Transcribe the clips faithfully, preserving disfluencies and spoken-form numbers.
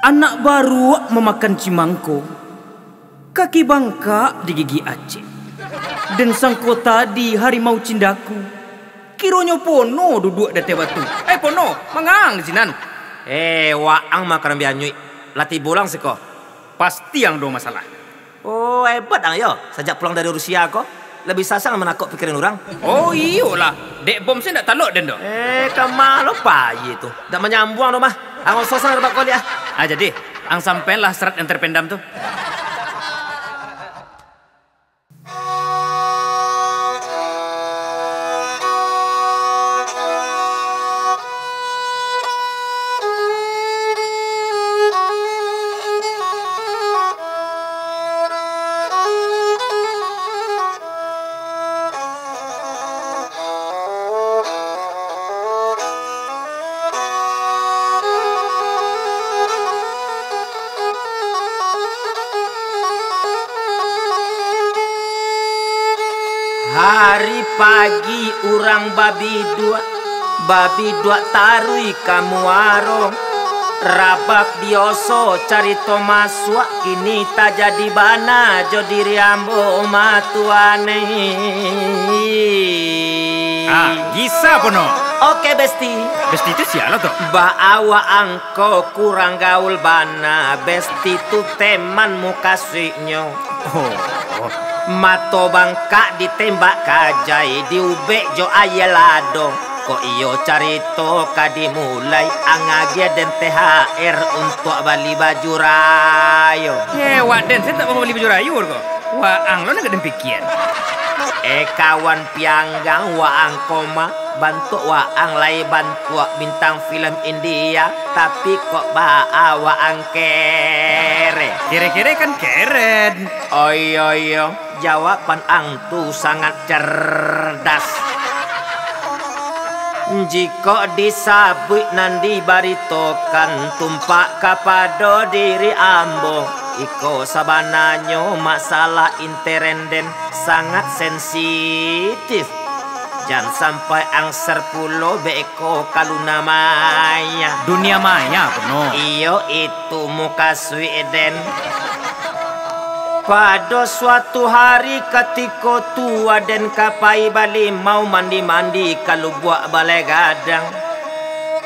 Anak baruak mamakan cimangko, kaki bangkak digigik acek. Den sangko tadi harimau cindaku, kironyo Pono duduak di ateh batu. Eh, Pono, mangaang di sinan? Eh, waang makanan bianyuik, lah tibo lang siko. Pasti ang do masalah. Oh, hebat ang yo. Sajak pulang dari Rusia ko, lah bisa siang manakok pikiran urang. Oh, iyolah. Dek bom se ndak talok den doh. Eh, kama lo payi tu. Ndak manyambuang doh mah. Ang oso siang rebak ko liak. Ah, jadi, ang sampaianlah serat yang terpendam tu. Hari pagi urang babiduak, babiduak taruih ka muaro. Rabab dioso carito masuak, kini tajadi bana jo diri ambo matuane. Ah, bisa, Pono. Oke, Besti. Besti tu sia lo tu? Baa waang ko kurang gaul bana, Besti tu teman mukasuiknyo. Oh. Mato bangkak ditembak kajai, diubek jo aia lado. Kok iyo carito ka dimulai, ang agiah den T H R untuak bali baju rayo. Heh, wak den, se ndak mambali baju rayo ko. Waang lo nan ka den pikia. Eh, kawan pianggang waang ko mah. Bantuak waang lai bantuak bintang filem India, tapi kok baa waang kere? Kere-kere kan keren. Oh iyo, iyo, jawaban ang tu sangat cerdas. Jikok disabuik nan dibaritokan tumpak kapado diri ambo, iko sabananyo masalah interen den sangat sensitif. Jan sampai ang share pulo beko ka luna maya. Dunia maya, Pono. Iyo, itu mukasuik den. Pado suatu hari katiko tu, aden ka pai balimau mandi-mandi ka Lubuak Balai Gadang.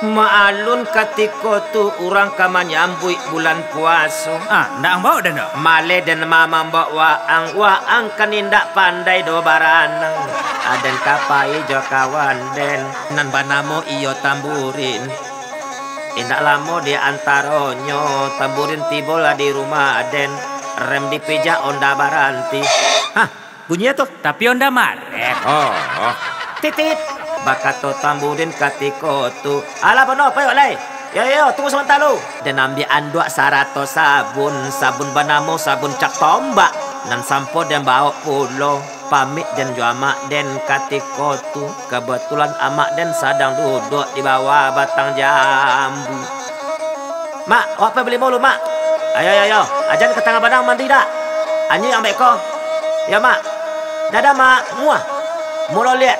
Maalun katiko tu urang ka manyambuik bulan puaso. Ah, ndak ang baok den doh? Maleh den ma-, mambawok waang, waang kan indak pandai doh baranang. Aden ka pai jo kawan den, nan banamo iyo Tamburin. Indak lamo di antaronyo, Tamburin tibolah di rumah den. Rem dipijak, onda baranti. Hah? Bunyi tu? Tapi onda mareh. Oh, oh. Titit, bakato Tamburin katiko tu. Alah, Pono, payuak lai. Yo, yo, yo, tunggu sabanta lu. Den ambiak anduak sarato sabun, sabun banamo sabun cap tombak. Nan sampo den baok pulo. Pamik den jo amak den katiko tu. Kabatulan amak den sadang duduak di bawah batang jambu. Mak, awak pai balimau lu, Mak. Ayo, ayo, ayo. Ajan ka Tangah Banang mandi dak? Anyuik ang beko. Yo, Mak. Dadah, Mak. Muah. Mulo liak.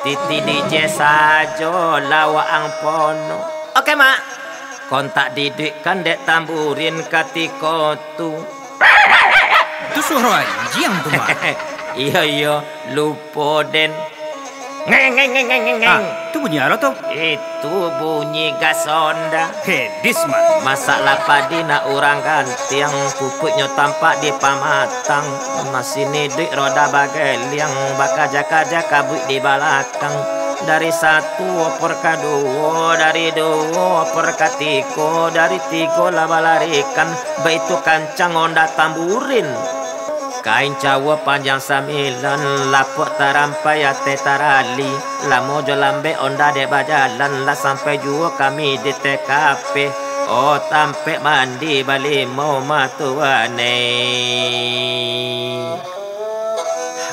Titi D J sajo lah waang Pono. Oke, Mak. Kontak diduikkan dek Tamburin katiko tu. Tu suaro anjiang tu, Mak. Iyo, iyo. Lupo den. Ngeng, ngeng, ngeng, ngeng, ngeng, ngeng. Ah, tu bunyi apo tu? Itu bunyi gas onda. Heh, dis, Mak. Masak lapadi nak urang gantiang, pupuiknyo tampak di pamatang. Masih iduik roda bageliang, bakaja-kaja kabuik di balakang. Dari satu opor ka duo, dari duo opor ka tigo, dari tigo lah balarikan. Baitu kancang onda Tamburin. Kain cawa panjang sambilan, lapok tarampai ateh tarali. Lamo jo lambek onda dek bajalan, lah sampai juo kami di T K P. Oh, tampek mandi balimau matuane.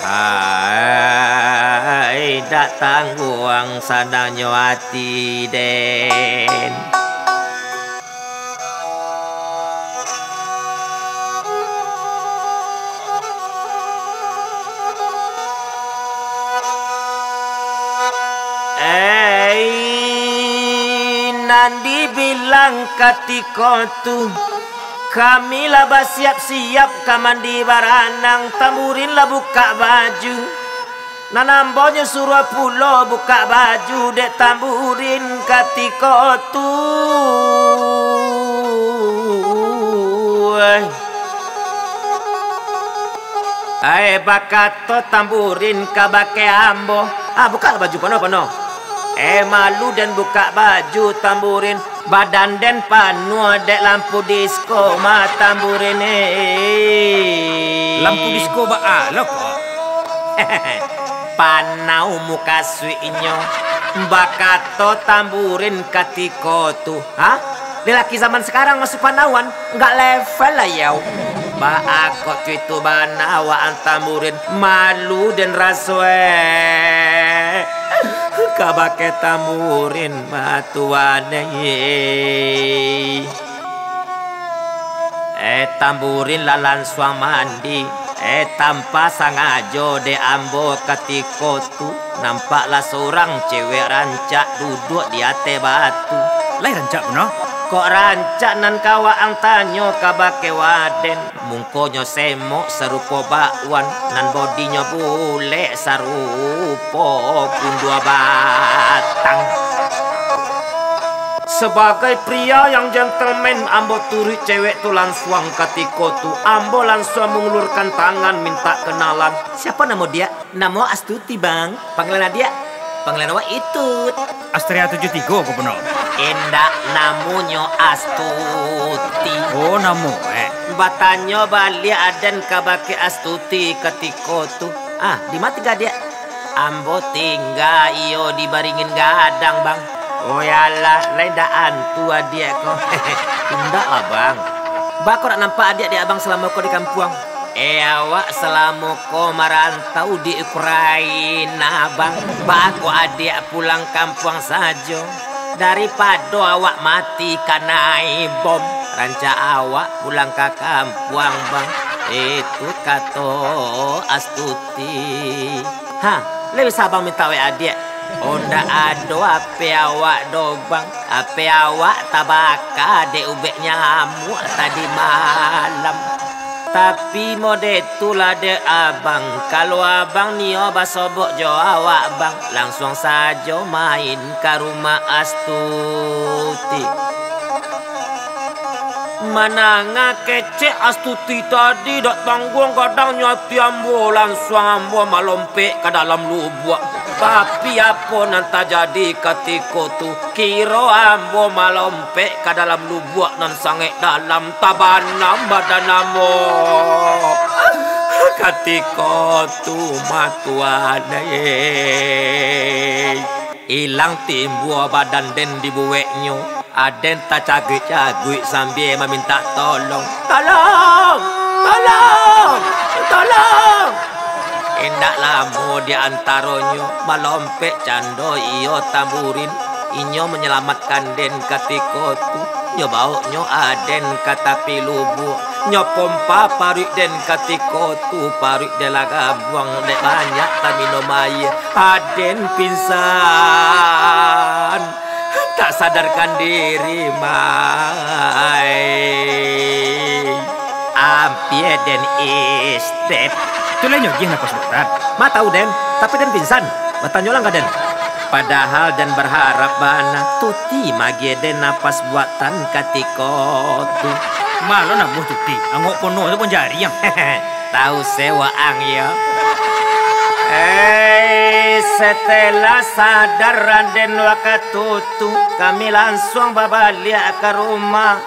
Hai, dak tangguang sanangnyo ati den. Nan dibilang katiko tu, kami lah basiap-siap ka mandi baranang, tamburin lah bukak baju. Nan ambo nyo suruah pulo bukak baju dek tamburin katiko tu. Ai, bakato tamburin kabake ambo, "Ah, bukaklah baju pano-pano." Eh, malu den bukak baju tamburin, badan den panuah dek lampu disko mah tamburin, eh. Lampu disko baa lo, kok? Panau mukasuiknyo, bakato tamburin katiko tu. Ha? Lelaki zaman sekarang masih panauan, nggak level lah yau. Baa kok tu itu bana awak an tamburin, malu den raso, eh. Kabake tamburin matuan, eh. Eh, tamburin lah lansuang mandi. Eh, tanpa sangajo dek ambo katiko tu, nampaklah surang cewek rancak duduak di ateh batu. Lai rancak puno? Kok rancak nan ka waang tanyo kabake waden? Mukonyo semok sarupo bakwan, nan bodinyo bulek sarupo kundua batang. Sebagai pria yang gentleman, ambo turuik cewek tu lansuang katiko tu. Ambo lansuang mangulurkan tangan mintak kenalan. Siapo namo diak? Namo Astuti, Bang. Panggilan adiak? Panggilan awak Itut. Astria tujuh tigo ko puno? Indak, namonyo Astuti. Oh, namo, eh. Batanyo baliak aden kabake Astuti katiko tu. Ah, di ma tingga adiak? Ambo tingga iyo di Baringin Gadang, Bang. Oh yalah, lai ndak antu adiak ko. Indak lah, Bang. Baa kok ndak nampak adiak dek abang salamo ko di kampuang? Eh, awak salamo ko marantau di Ukraina, Bang. Baa kok adiak pulang kampuang sajo? Daripado awak mati kanai bom, rancak awak pulang ka kampuang, Bang. Itu kato Astuti. Ha, lai bisa abang mintak wek adiak? Oh, ndak ado ape awak doh, Bang. Ape awak tabaka dek ubek nyamuak tadi malam. Tapi mode tu lah dek abang, kalau abang nio basobok jo awak, Bang, lansuang sajo main ka rumah Astuti. Mananga kecek Astuti tadi, dak tangguang gadangnyo ati ambo, lansuang ambo malompek ka dalam lubuak. Tapi apo nan tajadi katiko tu? Kiro ambo malompek ka dalam lubuak nan sangaik dalam, tabanam badan ambo. Katiko tu mah, Tuan, eh. Ilang timbua badan den dibueknyo, aden tacaguik-caguik sambia mamintak tolong. "Tolong! Tolong! Tolong!" Indak lamo di antaronyo malompek cando iyo tamburin, inyo manyalamatkan den katiko tu. Nyo bawoknyo aden ka tapi lubuak, nyo pompa paruik den katiko tu, paruik den lah gabuang dek banyak taminum aia. Aden pingsan, tak sadarkan diri, Mai. Ampia den istep. Tu lai nyo agiah napas buatan. Ma tahu den, tapi den pingsan. Batanyo lang ka den. Padahal den barharap bana, Tuti magiah den napas buatan katiko tu. Ma lo namuah Tuti, angok pono tu pun jariang. Tahu se waang yo. Eh, setelah sadar aden wakatu tu, kami lansuang babaliak ka rumah.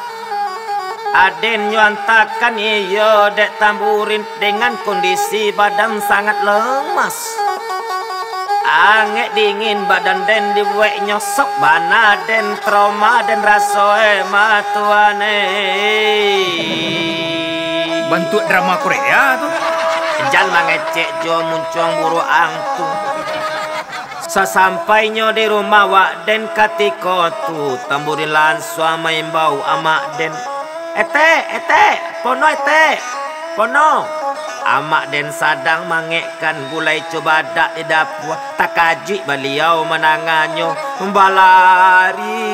Aden nyo antakan iyo dek tamburin dengan kondisi badan sangat lemas. Angek dingin badan den dibueknyo, sok bana den trauma den raso, eh, ma tuan, eh. Bantuak drama Korea tu. Jan mangecek jo muncuang buruak ang tu. Sasampainyo di rumah wak den katiko tu, tamburin lansuang maimbau amak den, "Etek, etek, pono etek, pono!" Amak den sadang mangekkan gulai cubadak di dapua. Takajuik baliau mandanganyo, balari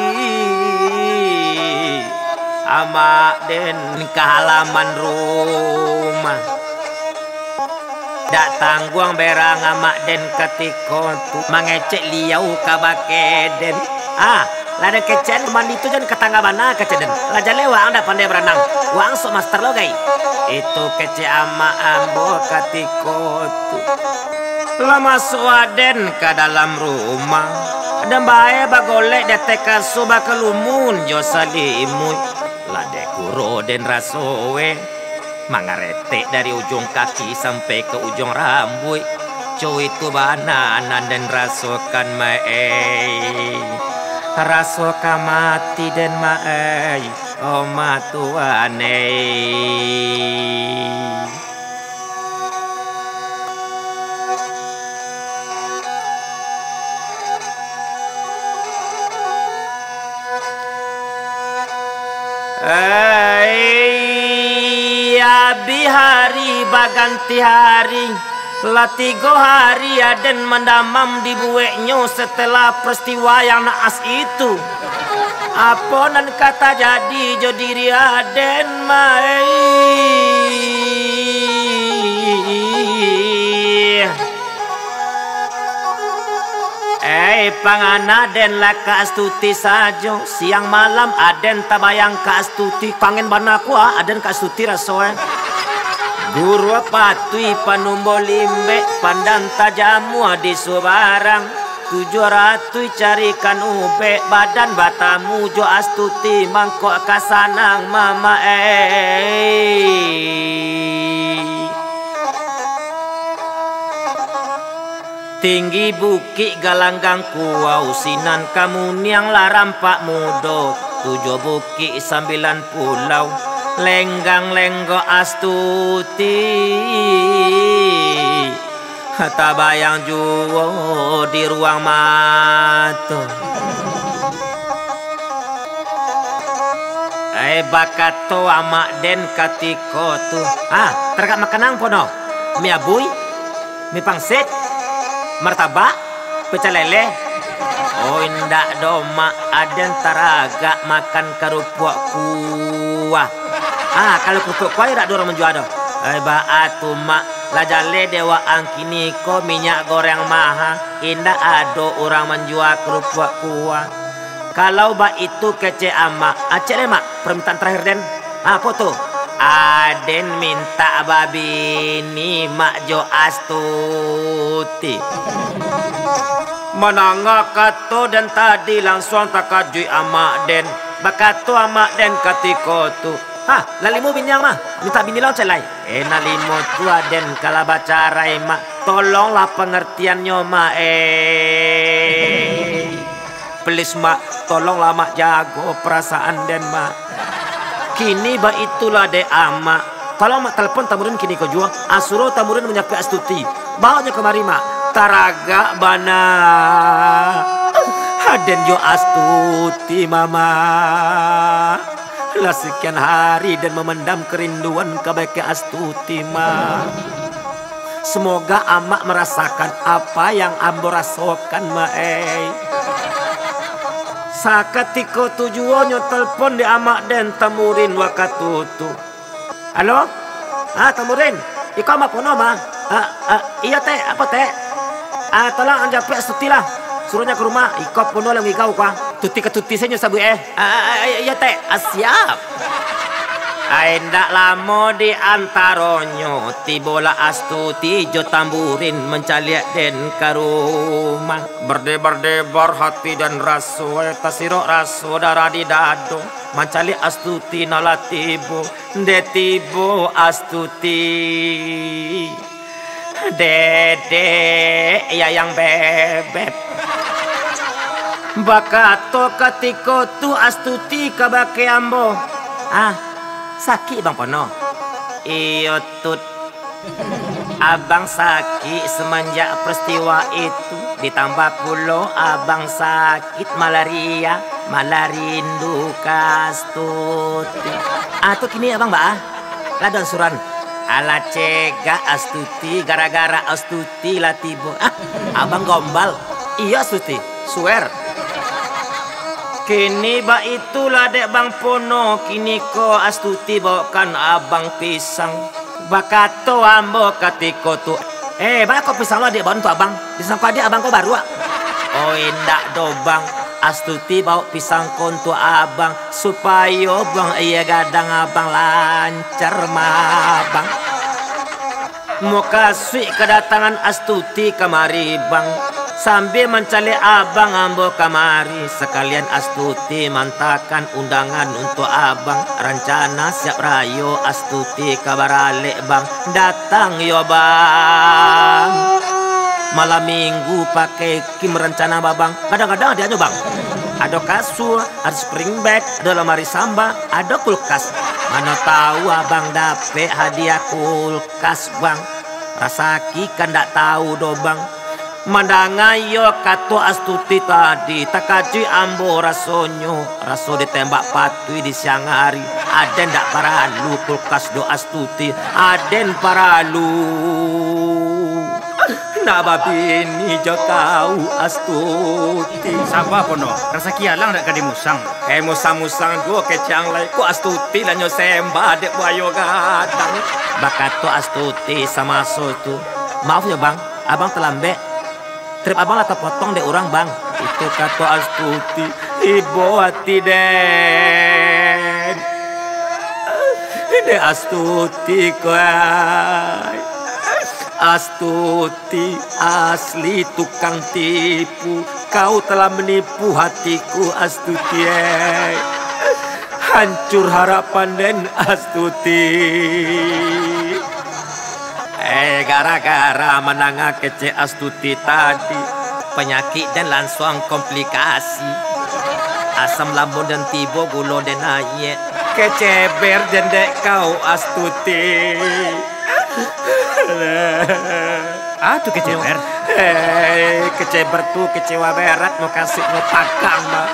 Amak den ka halaman rumah. Dak tangguang berang Amak den katiko tu, mangecek liau kabake den. Ah, lah den kecekan mandi tu jan ka tangah bana kecek den. Lah jaleh waang dak pandai baranang. Waang sok master lo gai. Itu kecek amak ambo katiko tu. Lah masuak den ka dalam rumah. Den bae bagolek di ateh kasua bakalumun jo salimuik. Lah dek guro den raso e. Mangaretek dari ujuang kaki sampai ka ujuang rambuik. Co itu bana nan den rasokan, Mak ei. Raso ka mati den, Mak ei. Oh, Mak Tuan ei. Ai, abih hari baganti hari, lah tigo hari aden mandamam dibueknyo setelah peristiwa yang naas itu. Apo nan ka tajadi jo diri aden, Mai? Eh, pangana den lah ka Astuti sajo. Siang malam aden tabayang ka Astuti. Kangen bana kua aden ka Astuti raso, eh. Guru patuih panumbo limbek, pandan tajamua di subarang. Tujuah ratuih carikan ubek, badan batamu jo Astuti, mangkok ka sanang, Mamak, eh. Tinggi bukik galanggang kuau, sinan kamuniang lah rampak mudo. Tujuah bukik sambilan pulau, lenggang lenggok Astuti. Tabayang juo di ruang mato. Eh, bakato amak den katiko tu. Ah, taragak makanang pono. Mi abui, mi pangsit, martabak, pecel lele. Oh, indak doh, Mak. Aden taragak makan karupuak kuah. Ah, kalau karupuak kuah, indak ado urang manjua doh. Eh, baa tu, Mak. Lah jaleh dek waang kiniko minyak goreng maha. Indak ado urang manjua karupuak kuah. Kalau baitu kecek amak, acek lai, Mak, parmintaan tarakhir den. Apo tu? Aden mintak babini, Mak, jo Astuti. Mandanga kato den tadi, langsuang takajuik amak den. Bakato amak den katiko tu, "Hah, lah limo bini ang mah, mintak bini lah acek lai." Eh, nan limo tu aden ka lah bacarai, Mak. Tolonglah pangartiannyo, Mak, eh. Please, Mak, tolonglah, Mak, jago parasaan den, Mak. Kini baitulah dek amak. Tolong, Mak, telepon Tamurin kiniko juo. Ah, suruah Tamurin manjapuik Astuti. Baonyo kamari, Mak. Taragak bana. Aden jo Astuti, Mama. Lah sakian hari den mamandam karinduan kabake Astuti, Mak. Semoga amak marasakan apa yang ambo rasokan, Mak, eh. Sakatiko tu juo nyo telepon dek amak den Tamurin wakatu tu. Halo? Ah, Tamurin, iko amak pono mah. Ah, ah, iyo, Tek, apo, Tek? Ah, tolong ang japuik Astuti lah. Suruah nyo ka rumah, iko pono lah ngigau kua. Tuti ka tuti sajo sabuik, eh. Ah, ah, ah, iyo, Tek. Ah, siap. Ai, indak lamo di antaronyo, tibolah Astuti jo Tamburin mancaliak den ka rumah. Berdebar-debar hati dan raso, eh, tasirok raso darah di dado. Mancaliak Astuti nan lah tibo, ndeh tibo Astuti. Dedek Yayang Bebek. Bakato katiko tu Astuti kabake ambo, "Ah, sakik Bang Pono?" "Iyo, Tut. Abang sakik semenjak peristiwa itu, ditambah pulo abang sakit malaria, malah rindu ka Astuti." "Ah, tu kini abang baa?" "Lah ado ansuran." "Alah cegak Astuti, gara-gara Astuti lah tibo." "Ah, abang gombal." "Iyo, Astuti, suwer." Kini baitulah dek Bang Pono, kini ko Astuti baokan abang pisang. Bakato ambo katiko tu, "Eh, baa ko pisang lo adiak baok untuak abang? Pisang ko adiak abang ko baruak." "Oh, indak doh, Bang. Astuti baok pisang ko untuak abang, supayo buang aia gadang abang lancar mabang." Mukasuik kadatangan Astuti kamari, Bang. Sambia mancaliak abang ambo kamari, sakalian Astuti mantakan undangan untuak abang. Rancana siap rayo Astuti ka baralek, Bang. Datang yo, Bang. Malam minggu pakai kim rancana babang. Kadang-kadang adiaknyo, Bang. Ado kasua, ado spring bed, ado lamari samba, ado kulkas. Mano tahu abang dapek hadiah kulkas, Bang. Rasaki kan ndak tahu doh, Bang. Mandanga iyo kato Astuti tadi, takajuik ambo rasonyo. Raso ditembak patuih di siang hari. Aden ndak paralu kulkas doh, Astuti. Aden paralu nak babini jo kau, Astuti. Saba, Pono. Rasaki alang ndak ka dimusang. Eh, musang-musang juo kecek ang lai. Kok Astuti lah nyo sembah dek buayo gadang. Bakato Astuti samaso tu, "Maaf yo, Bang, abang talambek. Trip abang lah tapotong dek urang, Bang." Itu kato Astuti, ibo ati den. Dek Astuti ko ai. Astuti. Astuti asli tukang tipu, kau telah menipu hatiku, Astuti, eh. Hancur harapan den, Astuti. Eh, gara-gara mandanga kecek Astuti tadi, panyakik den lansuang komplikasi. Asam lambung den tibo, gulo den naiak. Keceber den dek kau, Astuti. Ah, tu keceber. Hei, keceber tu kecewa berat, mukasuiknyo pagang, bah.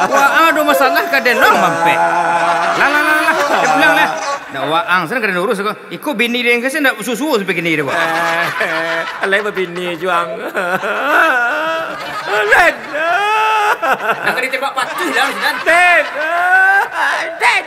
Wah, ado masalah ka den, Bang, mampek. Lah, lah, lah, lah. Dah pulang lah. Ndak waang, sana ka den urus ko. Iko bini den ka, ndak susu sampai kini deh, Bang. Eh, alai babini juo ang. Alah. Nak ka ditembak patuih lah, Sinan. Den. Den.